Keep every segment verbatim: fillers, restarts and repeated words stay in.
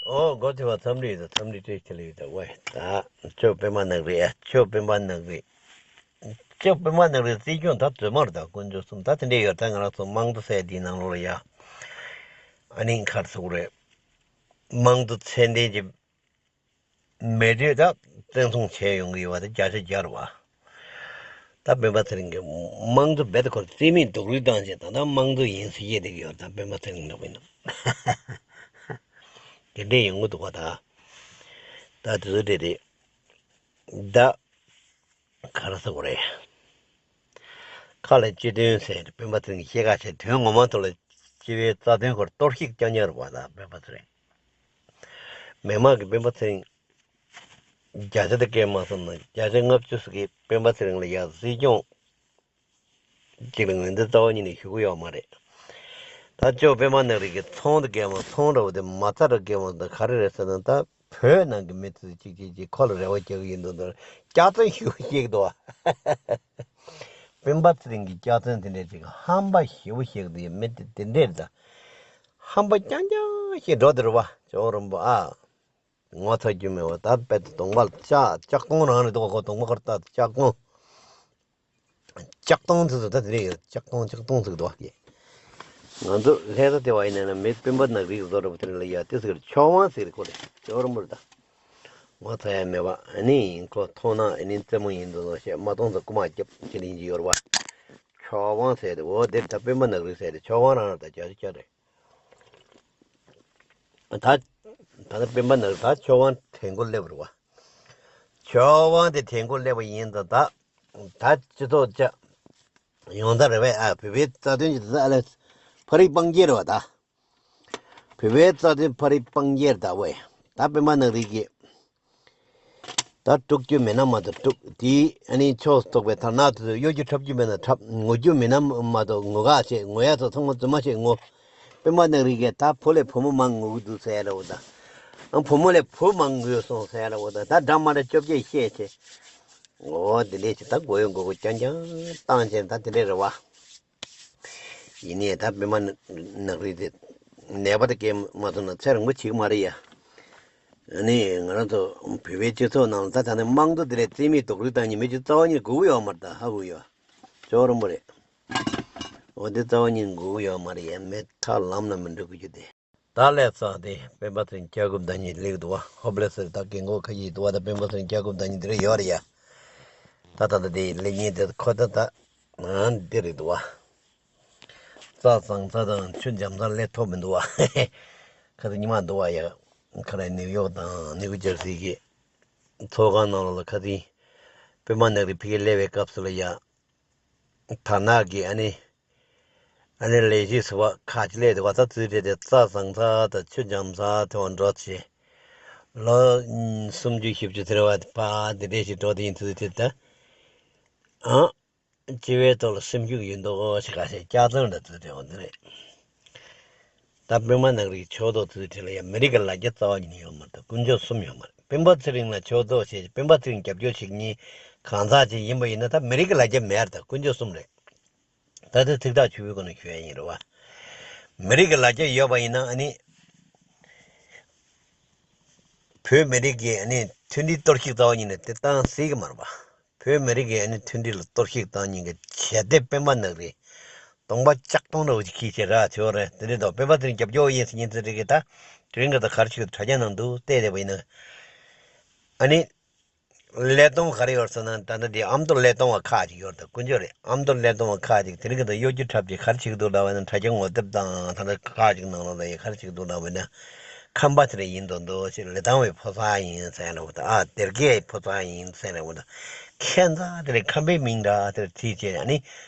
ཨོ་མགོ་ཐེ་བ་འཚམས་འདྲི་ཡོད་ད། འཚམས་འདྲི་བཀྲ་ཤིས་བདེ་ལེགས་ཡོད་ད། ཝེ་ད་ཆོས་པད་མ་ནག་རི་ཨ། ཆོས་པད་མ་ནག་རི། ཆོས་པད་མ་ནག་རི་སྲིད་སྐྱོང་ད་རྫུན་མ་རེད་ད། དཀོན་མཆོག་གསུམ་ད་དེ་འདྲས་ཡོད་ད། ང་རང་ཚོ་དམངས་གཙོ་ཟེར་དེའི་ནང་ལོགས་ལ་ཡ། ཨ་ནི་ག་རེ་ཟེར་དགོས་རེད། དམངས་གཙོ་ཚད་ལྡན་གྱི་མི་སྡེ་ད་བཙན་བཟུང་བྱས་ཡོང་གི་ཡོད་པ་ད་བརྒྱ་ཆ་བརྒྱ་རེད་བ། ད་སྤེན་པ་ཚེ་རིང་གིས་དམངས་གཙོ་རྦད་དེ་ཁོར་རྩིས་མེད་རྡོག་རོལ་བཏང་བྱས་ད་ལྟ་དམངས་གཙོ་ཡིན་ཟེར་བཤད་བསྡད་ཀྱི་ཡོད་ད། སྤེན་པ་ཚེ་རིང་འདྲ་པོ་ཡིན་ན། དེ་འདྲས་ཡོང་གི་འདུག་བ་ད། ད་དེ་ཚོ་འདྲས་རེད། ད་ག་རེ་ཟེར་དགོས་རེད། ཁ་ལ་སྤྱི་དོན་ཟེར་ཏེ་སྤེན་པ་ཚེ་རིང་གིས་བཤད་ཁ་བཤད། དོན་ངོ་མ་ཐོག་ལ་སྤྱི་པའི་རྩ་དོན་སྐོར་གཏོར་བཤིག་རྐྱང་རྐྱང་རེད་བ་ད་སྤེན་པ་ཚེ་རིང་། མི་མང་གིས་སྤེན་པ་ཚེ་རིང་བརྒྱ་ཆ་དེ་སྐད་མ་སོང་ན་བརྒྱ་ཆ་ལྔ་བཅུ་ཙམ་གིས་སྤེན་པ་ཚེ་རིང་ལ་ཡ་སྲིད་སྐྱོང་གཅིག་ལ་ངོས་འཛིན་རྩ་བ་ཉིད་ནས་ཞུ་གི་ཡོད་མ་རེད། ད་ཅོ་པད་མ་ནག་རིག་གི་ཚོང་དེ་སྐད་མ་ཚོང་འདྲ་བོ་དེ་མ་རྩ་འདྲ་སྐད་མ་དེ་ག་རེ་རེད་ཟེར་ན། ད་བོད་ནང་གི་མི་ཚོས་གཅིག་གཅིག་གཅིག་ཁོ་ལ་རེ་བ་རྒྱག་གི་ཡིན་འདུག་འདུག་སྐྱག་རྫུན་ཞེ་པོ་བཤད་ཀྱི་འདུག་བ། སྤེན་པ་ཚེ་རིང་གི་སྐྱག་རྫུན་དེ་འདྲ་ཅིག་ཧམ་པ་ཞེ་པོ་བཤད་ཀྱི་འདུག་ཡ། མི་དེ་དེ་འདྲས་རེད་ད། ཧམ་པ་རྐྱང་རྐྱང་བཤད་འགྲོ་དེ་རེད་བ། ཇོ་རིན་པོ་ཨ། ངོ་ཚ་རྒྱུ་མེད་བ། ད་དཔེ་དེ་གདོང་པ་ལ་ལྕགས་ལྕགས་སྟོང་རང་རེད་འདུག་གོ། གདོང་པ་ཁར་ལྟ་ལྕགས་སྟོང་། ལྕགས་སྟོང་ཚིག་ཚོ་ད་དེ་རེད་ཡོད། ལྕགས་སྟོང་ལྕགས་སྟོང་ཚིག་འདུག་ག་ང་ཚོ་ལྷ་ས་དེ་བ་ཡིན་ན་ན་མི་སྤེན་པ་ནག་རིག་བཟོ་འདྲ་པོ་དེ་རིང་ལ་ཡ་དེ་ཟེར་ཆོས་དབང་ཟེར་ཁོ་རེད། ཇོ་རིན་པོ་རེད་ད། ངོ་ཚ་ཡ་མེད་བ། ཨ་ནི་ཁོ་མཐོང་ན་ཨ་ནི་རྩེད་མོ་ཡིན་འདུག་ཟེར་མ་མཐོང་ཙང་རྐུ་མ་རྒྱབ་ཁྱེར་ཡིན་གྱི་ཡོད་རེད་བ། ཆོས་དབང་ཟེར་དེ་འོ་དེ་ད་སྤེན་པ་ནག་རིག་ཟེར་དེ་ཆོས་དབང་རང་རེད་ད། རྒྱ་ཆེ་རྒྱ་རེད། ད་ད་ལྟ་སྤེན་པ་ནག་ད་ཆོས་དབང་དྲན་སྐུལ་སླེབས་རེད་བ། ཆོས་དབང་དེ་དྲན་སྐུལ་སླེབས་པ་ཡིན་ད། ད་ད་སྤྱི་ཚོགས་ཆ་ཡོང་ད་རེད་བས། ཨ་བོད་པའི་རྩ་དོན་གྱི་ད་ཨ་ལས་ཕ་རིག་སྤང་རྒྱལ་རེད་བ་ད། བོད་པའི་རྩ་དོན་ཕ་རིག་སྤང་རྒྱལ་ད་བས། ད་སྤེན་པ་ནག་རིག་གིས། ད་དཀྲུག་རྒྱུ་མེད་ན་མ་གཏོགས་དཀྲུག་དེའི་ཨ་ནི་ཕྱོགས་གཏོགས་པའི་དར་ནག་དེ་ཚོ་གཡོ་རྒྱུ་འཁྲབ་རྒྱུ་མེད་ན་འཁྲབ། ངུ་རྒྱུ་མེད་ན་མ་གཏོགས་ངུ་ག་བྱེད། ངུ་ཡ་ཚོ་ཚང་མ་རྫུན་མ་བྱེད་ངུ། སྤེན་པ་ནག་རིག་གིས་ད་བུ་ལས་བུ་མོ་མང་ངུ་གི་འདུག་ཟེར་ཡ་འདྲ་བོ་དང་། ཨ་བུ་མོ་ལས་བུ་མང་ངུ་སོང་ཟེར་ཡ་འདྲ་བོ་དང་། ད་འདྲ་མ་འདྲ་བཅོ་བརྒྱད་བཤད་བྱེད། འོ་དེ་འདྲས་བྱེད། ད་མགོ་ཡོད་མགོ་གོ་རྐྱང་རྐྱང་བཏང་བྱས་ད་དེ་འདྲས་རེད་བ། ཡིན་ནའི་ད་སྤེན་པ་ནག་རིག་དེ་ནད་པ་དེ་སྐད་མ་ཐོན་ན་ཚེ་རིང་པོ་བྱེད་ཀྱི་མ་རེད་ཡ། ཨ་ནི་ང་རང་ཚོ་བོད་པའི་སྤྱི་ཚོགས་ནང་ལ་ད་ད་ནི་དམངས་གཙོ་དེ་ལས་རྩིས་མེད་རྡོག་རོལ་བཏང་མཁན་མི་གཅིག་རྩ་བ་ཉིད་དགོས་ཀྱི་ཡོད་མ་རེད་ད། ཧ་གོ་ཡོད། ཇོ་རིན་པོ་རེད། འོ་དེ་རྩ་བ་ཉིད་དགོས་ཀྱི་ཡོད་མ་རེད་ཡ། མི་ཐར་ལམ་ལ་མི་འགྲོ་གི་རྒྱུ་དེ། ད་ལས་ཙང་དེ་སྤེན་པ་ཚེ་རིང་སྐྱབས་མགོན་བདག་ཉིད་སླེབས་འདུག་བ། ཧོབ་ལེ་ཟེར་ད་རྒན་གོག་ཁ་ཤས་འདུག་བ། ད་སྤེན་པ་ཚེ་རིང་སྐྱབས་མགོན་བདག་ཉིད་དེ་རེད་ཡོད་རེད་ཡ། ད་ད་ད་དེ་སླེབས་མཁན་དེ་ཁོ་ད་ད་ཨ་འདི་རེད་འདུག་བ། རྩྭ་བཟང་ཚ་དང་ཆུ་འཇམ་ཚ་སླེབས་ཐུབ་མི་འདུག་བ། ཁ་ཚ་ཉི་མ་འདུག་བ་ཡ། ཁ་ར་ནིའུ་ཡོག་དང་ནིའུ་ཇར་སི་གི་ཚོགས་ཁང་ནང་ལོགས་ལ་ཁ་ཚིག་སྤེན་པ་ནག་རིག་ཕ་གིར་སླེབས་པའི་སྐབས་སུ་ལ་ཡ། དར་ནག་གི་ཨ་ནི། ཨ་ནི་ལས་གཞི་ཟུར་པ་ཁག་ཅིག་སླེབས་འདུག་བ། ད་དུས་དེ་དེ་རྩྭ་བཟང་ཚ་དང་ཆུ་འཇམ་ཚ་དེ་བ་འགྲོ་བྱས། ལོ་སུམ་ཅུ་བཞི་བཅུ་ཟེར་བ་དེ་ཕ་དེ་འདྲས་ཞིག་འགྲོ་དེ་ཡིན་དུས་དེ་ད། ཨང་། སྤྱི་པའི་ཐོག་ལ་སེམས་ཤུགས་ཡོད་མདོག་ཞིག་ག་ཞིག་སྐྱག་རྫུན་འདྲ་དུས་དེ་བ་འདི་རེད། ད་སྤེན་པ་ནག་རིག་ཕྱོགས་གཏོགས་དུས་དེ་ལ་ཡ་མི་རིགས་ཀྱི་ལ་རྒྱ་རྩ་བ་ཉིད་ནས་ཡོད་མ་རེད། ད་དཀོན་མཆོག་གསུམ་ཡོད་མ་རེད། སྤེན་པ་ཚེ་རིང་ལ་ཕྱོགས་གཏོགས་བྱེད། སྤེན་པ་ཚེ་རིང་རྒྱབ་སྐྱོར་བྱེད་མཁན་གང་ཟག་ཅིག་ཡིན་པ་ཡིན་ན་ད་མི་རིགས་ཀྱི་ལ་རྒྱ་མེད་རེད། ད་དཀོན་མཆོག་གསུམ་རེད། ད་ལྟ་ཚིག་ཐག་ཆོད་པོའི་སྒོ་ནས་ཞུ་ཡ་ཡིན་རེད་བ། མི་རིགས་ཀྱི་ལ་རྒྱ་ཡོད་པ་ཡིན་ན་ཨ་ནི། བོད་མི་རིགས་ཀྱི་ཨ་ནི་མཐུན་སྒྲིལ་གཏོར་བཤིག་རྩ་བ་ཉིད་ནས་དེ་བཏང་སྲིད་ཀྱི་མ་རེད་པ། བོད་མི་རིགས་ཀྱི་ཨ་ནི་མཐུན་སྒྲིལ་ལ་གཏོར་བཤིག་བཏང་མཁན་གྱི་བྱེད་གཏེ་སྤེན་པ་ནག་རིག་གདོང་པ་ལྕགས་སྟོང་འདྲ་བོ་ཅིག་ཁྱེར་བྱས་ར་ཚོད་རེད། དེ་འདྲ་འདུག་སྤེན་པ་ཚེ་རིང་རྒྱབ་སྐྱོར་ཡིན་ཟེར་མཁན་ཚོ་དེ་གི་ད་དེ་རིང་གི་ད་ག་རེ་ཞིག་དྲ་རྒྱ་ནང་འདུག་བལྟས་བསྡད་པ་ཡིན་ན། ཨ་ནི། ཀླད་སྟོང་ག་རེ་ཡོད་ཟེར་ན་ད་ལྟ་འདི་ཨ་མདོ་ཀླད་སྟོང་བ་ཁག་ཅིག་ཡོད་རེད། ད་དཀོན་མཆོག་རེད། ཨ་མདོ་ཀླད་སྟོང་བ་ཁག་ཅིག་དེ་རིང་གི་ད་གཡོ་སྒྱུ་འཁྲབ་ཅིག་ག་རེ་བྱེད་ཀྱི་འདུག་ལབ་པ་ན་དྲ་རྒྱ་ངོ་དེབ་དང་ད་ལྟ་ཁག་ཅིག་ནང་ལོགས་ལ་ཡ་ག་རེ་བྱེད་ཀྱི་འདུག་ལབ་པ་ན། ཁམས་པ་དེ་འདྲ་ཡིན་མདོག་མདོག་ཅིག་ཀླད་སྟོང་བའི་ཕོ་གསར་ཡིན་ཟེར་ཡ་འདྲ་བོ་དང་། ཨ་སྡེར་ཁའི་ཕོ་གསར་ཡིན་ཟེར་ཡ་འདྲ་བོ་དང་། ཁྱད་མཚར་དེ་འདྲ་ཁམས་པའི་མིང་འདྲ་དེ་འདྲ་བྲིས་བྱས་ཨ་ནི།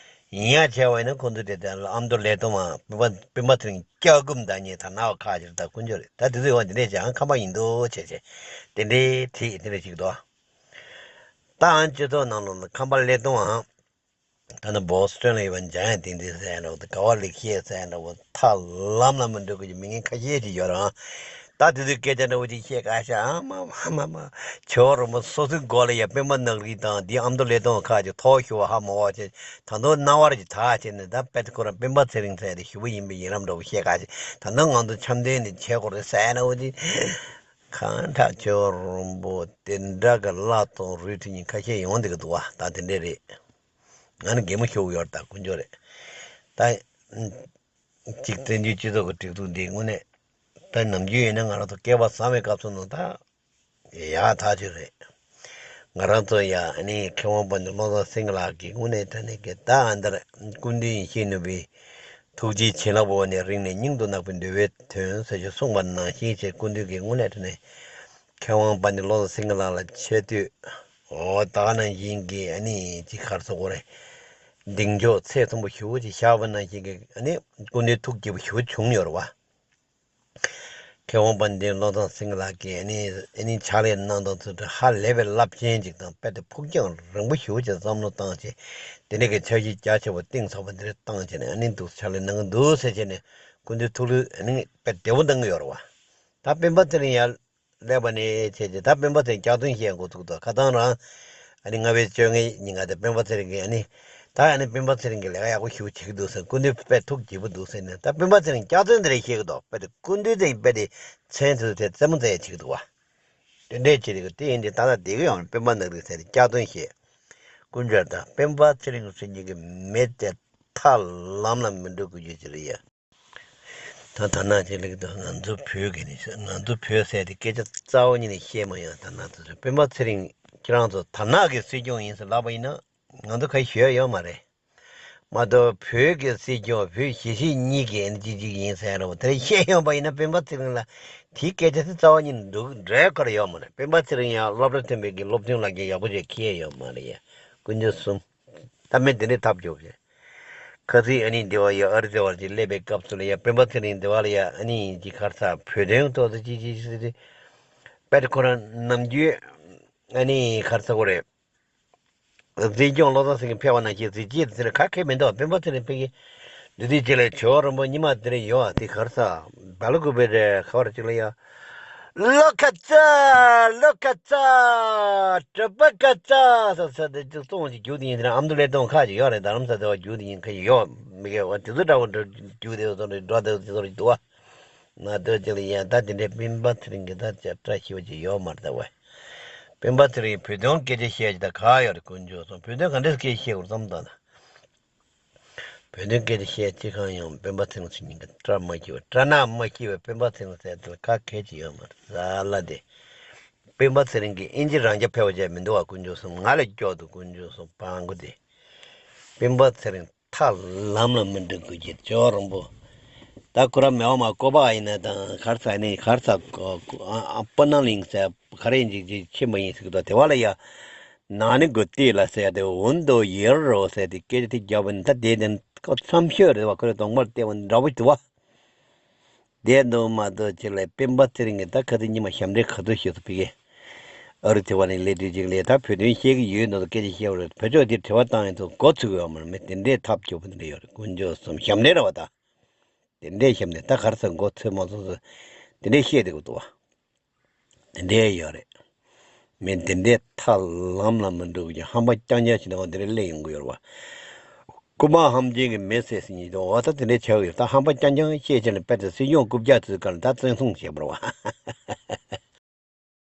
ཡིན་ཡ་བྱས་པ་ཡིན་ན་ཁོང་ཚོ་དེ་ལྟར་ཨ་མདོ་ཀླད་སྟོང་བ་སྤེན་པ་སྤེན་པ་ཚེ་རིང་སྐྱབས་མགོན་བདག་ཉིད་དར་ནག་བ་ཁག་ཅིག་ད་དཀོན་མཆོག་རེད། ད་དེ་ཚོ་ཡོང་དེ་འདྲས་ཅིག་ཨང་ཁམས་པ་ཡིན་མདོག་བྱས་བྱས་དེ་འདྲས་བྲིས་དེ་འདྲས་ཅིག་འདུག་ད་ཨང་སྤྱི་ཚོགས་ནང་ལོགས་ལ་ཁམས་པ་ཀླད་སྟོང་བའང་ད་ནི་བོ་སི་ཊོན་ལ་ཡོད་པ་འཇམ་དབྱངས་བསྟན་འཛིན་ཟེར་ཡ་འདྲ་བོ་དང་དགའ་བ་ལེགས་བཤད་ཟེར་ཡ་འདྲ་བོ་ཐབས་ལམ་ལ་མི་འགྲོ་གི་མི་ངན་ཁ་ཤས་ཅིག་ཡོད་རེད། ད་དེ་དུས་སྐད་ཆ་འདྲ་བོ་ཅིག་བཤད་ག་ཤ་ཨ་མ་མ་མ་མ། ཇོ་བོ་རིན་པོ་སོ་སོའི་མགོ་ལ་ཡ་པད་མ་ནག་རིལ་དང་འདི་ཨ་མདོ་ཀླད་སྟོང་ཁ་ཅིག་ཐོག་ཞུ་བ་ཧ་མ་གོ་ཅེ། ད་དུང་རྣ་བར་གྱི་ཐག་བཅད་ནས་ད་དཔེ་ཁོ་རང་སྤེན་པ་ཚེ་རིང་ཟེར་དེ་ཞུ་བ་ཡིན་པའི་ཡིན་རབས་འདྲ་བོ་བཤད་ག་ཅིག་ད་དུང་ང་ཚོ་འཆམ་མཐུན་ནས་བྱེད་དགོས་རེད་ཟེར་ན་འོ་དེ། གང་དྲག་ཇོ་བོ་རིན་པོ་དེ་འདྲ་གི་བླ་དང་རུས་ཁྲི་གཉིས་ཁ་ཤས་ཡོང་བསྡད་ཀྱི་འདུག་བ། ད་དེ་འདྲས་རེད། ང་ནི་གད་མོ་ཤོར་གྱི་ཡོད་རེད། ད་དཀོན་མཆོག་རེད། ད། གཅིག་བཙན་བྱོལ་སྤྱི་ཚོགས་ཀྱི་སྒྲིག་འཛུགས་འདི་དངོས་གནས། ད་ནམ་རྒྱུན་ཡིན་ན་ང་རང་ཚོ་སྐལ་བ་བཟང་བའི་སྐབས་སུ་ནང་ད་ཡག་ཐག་ཆོད་རེད། ང་རང་ཚོ་ཡ་ཨ་ནི་མཁས་དབང་དཔལ་ལྡན་བློ་བཟང་སེང་གེ་ལགས་ཀྱིས་དངོས་གནས་དྲང་གནས་ཀྱི་ད་ཨ་འདར་སྐུ་མདུན་ཡེ་ཤེས་ནོར་བུའི་ཐུགས་རྗེའི་བྱིན་རླབས་འོག་ནས་རིང་ནས་སྙིང་དུ་བརྣག་པའི་འདུལ་བའི་དོན་ཟེར་ཞིག་གསུངས་པ་ནང་བཞིན་བྱས་སྐུ་མདུན་གྱིས་དངོས་གནས་དྲང་གནས་མཁས་དབང་དཔལ་ལྡན་བློ་བཟང་སེང་གེ་ལགས་ལ་ཆེ་བསྟོད། འོ་ད་ག་ནང་བཞིན་གྱི་ཨ་ནི་ཅིག་ག་རེ་ཟེར་དགོས་རེད། གདེང་འཇོག་ཚད་མཐོན་པོ་ཞེ་པོ་ཅིག་བཞག་པ་ནང་བཞིན་གྱི་ཨ་ནི་སྐུ་མདུན་ཐུགས་དགྱེས་པོ་ཞེ་པོ་བྱུང་ཡོད་རེད་བ། མཁས་དབང་དཔལ་ལྡན་བློ་བཟང་སེང་གེ་ལགས་ཀྱིས་ཨ་ནི་ཨ་ནི་ཕྱག་ལས་གནང་སྟངས་ཚོ་ཧ་ལས་པའི་རླབས་ཆེན་ཅིག་དང་དཔེ་དེ་ཕུགས་རྒྱང་རིང་པོ་ཞེ་པོ་ཅིག་བསམ་བློ་བཏང་བྱས་དེ་འདྲ་གི་འཆར་གཞི་རྒྱ་ཆེ་བོ་གཏིང་ཟབ་པོ་འདི་འདྲ་བཏང་བྱས་ནས་ཨ་ནི་འདུག་ཕྱག་ལས་གནང་གི་འདུག་ཟེར་བྱས་ནས་སྐུ་མདུན་ཐུགས་ལུས་ཨ་ནི་དཔེ་བདེ་པོ་གནང་གི་ཡོད་རེད་བ། ད་སྤེན་པ་ཚེ་རིང་ཡར་སླེབས་པ་ནས་བྱས་རྗེས་ད་སྤེན་པ་ཚེ་རིང་སྐྱག་རྫུན་བཤད་འགོ་ཚུགས་འདུག་ཁ་སང་རང་ཨ་ནི་ལྔ་པའི་བཅོ་ལྔའི་ཉིན་ཀ་དེ་སྤེན་པ་ཚེ་རིང་གིས་ཨ་ནི་ད་ཨ་ནི་སྤེན་པ་ཚེ་རིང་གིས་ལས་ཀ་ཡག་པོ་ཞེ་པོ་བྱེད་ཀྱི་འདུག་ཟེར། སྐུ་མདུན་དཔེ་ཐུགས་དགྱེས་པོ་འདུག་ཟེར་ནས་ད་སྤེན་པ་ཚེ་རིང་སྐྱག་རྫུན་དེ་འདྲ་བཤད་ཀྱི་འདུག་དཔེ་དེ་སྐུ་མདུན་དེ་དཔེ་དེ་མཚན་དེ་ཚོ་དེ་རྩེད་མོ་རྩེ་ཡ་བྱེད་ཀྱི་འདུག་བ། དེ་འདྲས་བྱེད་ཀྱི་དེ་ཡིན་དེ་ད་ལྟ་བསྡད་ཀྱི་ཡོད་རེད། སྤེན་པ་ནག་རིལ་ཟེར་ཏེ་སྐྱག་རྫུན་བཤད། སྐུ་མདུན་ད་སྤེན་པ་ཚེ་རིང་ཟེར་མཁན་གྱི་མི་དེ་ཐག་ལམ་ལ་མི་འགྲོ་དགོས་རྒྱུ་ཅི་རེད་ཡ། ད་དར་ནག་ཅིག་ལེགས་འདུག་ང་ཚོ་བོད་ཀྱི་ནི་ང་ཚོ་བོད་ཟེར་དེ་སྐད་ཆ་རྩ་བ་ཉིད་ནས་བཤད་མ་ཡོང་། དར་ནག་ཚོ་སྤེན་པ་ཚེ་རིང་ཁྱེད་རང་ཚོ་དར་ནག་གི་སྲིད་སྐྱོང་ཡིན་ཟེར་ལབ་པ་ཡིན་ན་ང་ཚོ་ཁ་ཞུ་ཡ་ཡོད་མ་རེད། མ་གཏོགས་བོད་ཀྱི་སྲིད་སྐྱོང་བོད་གཞིས་བྱེས་གཉིས་ཀྱི་ཨེན་ཅི་གཅིག་ཡིན་ཟེར་ཡ་རེད་བ། དེ་རིང་བཤད་ཡོང་པ་ཡིན་ན་སྤེན་པ་ཚེ་རིང་ལ་དེའི་སྐད་ཆ་དེ་རྩ་བ་ཉིད་ནས་འགྲོ་འགྲོ་ཡ་ག་རེ་ཡོད་མ་རེད། སྤེན་པ་ཚེ་རིང་ཡང་སློབ་གྲྭ་ཐོན་པའི་གི་སློབ་ཐོན་ལ་རྒྱ་ཡག་པོ་ཞིག་འཁྱེར་ཡ་ཡོད་མ་རེད་ཡ། དཀོན་མཆོག་གསུམ། ད་མི་དེ་འདྲའི་ཐབས་སྐྱོ་བྱས། ཁ་སང་ཨ་ནི་འདི་བ་ཡ་ཨ་རི་ཟེར་བར་གྱི་སླེབས་པའི་སྐབས་སུ་ལ་ཡ་སྤེན་པ་ཚེ་རིང་འདི་བ་ལ་ཡ་ཨ་ནི་ཅི་ག་རེ་ཟ་བོད་དོན་ཐོག་ཏུ་ཅི་ཅི་ཅི་ཅི་དཔེ་དེ་ཁོ་རང་ནམ་རྒྱུན་ཨ་ནི་ག་རེ་ཟ་དགོས་རེད། སྲིད་སྐྱོང་བློ་བཟང་སེང་གེ་ཕེབས་པ་ནང་བཞིན་གཟི་བརྗིད་དེ་ཚོ་ལ་ག་གེ་མི་འདུག་སྤེན་པ་ཚེ་རིང་ཕ་གི་འདི་དུས་ཅི་ལ་ཇོ་བོ་རིན་པོ་ཉི་མ་དེ་རིང་ཡོད་ཨ། དེ་ག་རེ་ཟ་སྦ་ལ་ཀུ་པེ་རེད་ག་བར་ཅིག་ལ་ཡ། ལོ་ཁ་ཙ། ལོ་ཁ་ཙ། གྲོད་པ་ཁ་ཙ་ཟེར་ཟེར་ཏེ་ཅིག་སོང་ཅིག་རྒྱུགས་དེ་ཡིན་དེ་རང་ཨ་མདོ་ཀླད་སྟོང་ཁ་ཅིག་ཡོད་རེད། རྡ་རམ་ས་དེ་བ་རྒྱུགས་དེ་ཡིན་ཁ་ཅིག་ཡོད་མི་གེ་བ་དེ་ཚོ་འདྲ་བོ་འགྲོ་རྒྱུགས་དེ་བ་ཚོ་འགྲོ་དེ་བ་དེ་ཚོ་རེད་འདུག་བ། ང་ལྟོས་ཅིག་ལ་ཡ་ད་དེ་འདྲའི་སྤེན་པ་ཚེ་རིང་གི་ད་ཅིག་བཀྲ་ཤིས་པ་ཅིག་ཡོད་མ་རེད་ད་བ། སྤེན་པ་ཚེ་རིང་བོད་དོན་སྐད་ཆ་བཤད་ཅིག་ད་ག་ཡོད་རེད། དཀོན་མཆོག་གསུམ། བོད་དོན་ག་འདྲའི་སྐད་བཤད་དགོས་བསམ་ད་ན། བོད་དོན་སྐད་ཆ་བཤད་ཅི་གང་ཡང་སྤེན་པ་ཚེ་རིང་ཚོ་གཉིས་ཀྱི་བཀྲ་མ་ཤིས་པ་བཀྲ་ནག་མ་ཤིས་པའི་སྤེན་པ་ཚེ་རིང་ཟེར་དེ་ལ་ག་གལ་ཅི་ཡོད་མ་རེད་ཟ་ལ་དེ། སྤེན་པ་ཚེ་རིང་གིས་ཨིན་ཇི་རང་རྐྱ་ཕེབས་པ་བྱས་མི་འདུག་བ། དཀོན་མཆོག་གསུམ། ང་ལས་སྐྱོ་འདུག་དཀོན་མཆོག་གསུམ་བང་གོ་དེ། སྤེན་པ་ཚེ་རིང་ཐག་ལམ་ལ་མི་འགྲོ་དགོས་ཀྱི་ཇོ་བོ་རིན་པོ། ད་ཁོ་ར་མེད་པ་མ་ཀོ་པ་ཡིན་ན་དང་གར་ས་ནི་གར་ས་ཀོ་ཀོ་ཨ་ཨ་པ་ན་ལིང་ས་ག་རེ་ཡིན་ཅིག་ཅིག་ཕྱིན་པ་ཡིན་ཟེར་གི་འདུག་དེ་བ་ལ་ཡ། ན་ནི་གོ་ཏི་ལ་ཟེར་ཏེ་འོན་ཏོ་ཡེར་རོ་ཟེར་ཏེ་སྐད་ཆ་དེ་རྒྱབ་ནི་ད་དེ་དེ་ཁོ་བསམ་ཤོས་རེད་བ། ཁོ་རེ་གདོང་པར་བལྟས་པ་འདྲ་པོ་འདུག་བ། དེ་འདུག་མ་གཏོགས་ཅིག་ལ་སྤེན་པ་ཚེ་རིང་གིས་ད་ག་ཚོད་ཉི་མ་ཞབས་འདྲེན་ག་ཚོད་ཞུས་སོང་ཕ་གི། ཨ་རི་དེ་བ་ནས་སླེབས་དུས་ཅིག་ལ་ད་བོད་དོན་བཤད་ཀྱི་ཡོད་ནོ་སྐད་ཆ་བཤད་པ་རེད། བོད་ཕྱོགས་དེ་དྲི་བ་བཏང་ཡིན་ཚོ་མགོ་ཚོས་ཀྱི་ཡོད་མ་རེད། མི་དེ་འདྲའི་ཐབས་སྐྱོ་པོ་དེ་འདྲ་ཡོད་རེད། དཀོན་མཆོག་གསུམ་ཞབས་འདྲེན་རེད་བ་ད། དེ་འདྲའི་ཞབས་འདྲེན་ད་ག་རེ་ཟེར་མགོ་ཚོས་མ་ཚོས་ཟེར། དེ་འདྲའི་བཤད་བསྡད་ཀྱི་འདུག་བ། དེ་འདྲའི་ཡོད་རེད། མི་དེ་འདྲའི་ཐག་ལམ་ལ་མི་འགྲོ་གི་ཧམ་པ་རྐྱང་རྐྱང་ཞིག་ནང་དེ་འདྲའི་སླེབས་ཡོང་གི་ཡོད་རེད་བ། རྐུ་མ་ཧམ་ཅན་གྱི་མི་ཟེར་ཟིན་ཡིན་དུ་འོ་ད་དེ་འདྲའི་བྱ་གི་ཡོད། ད་ཧམ་པ་རྐྱང་རྐྱང་བཤད་བྱས་ནས་དཔེ་དེ་སྲིད་སྐྱོང་རྐུབ་བཀྱག་དུས་སྐབས་ལ་ད་བཙན་བཟུང་བྱས་པ་རེད་བ།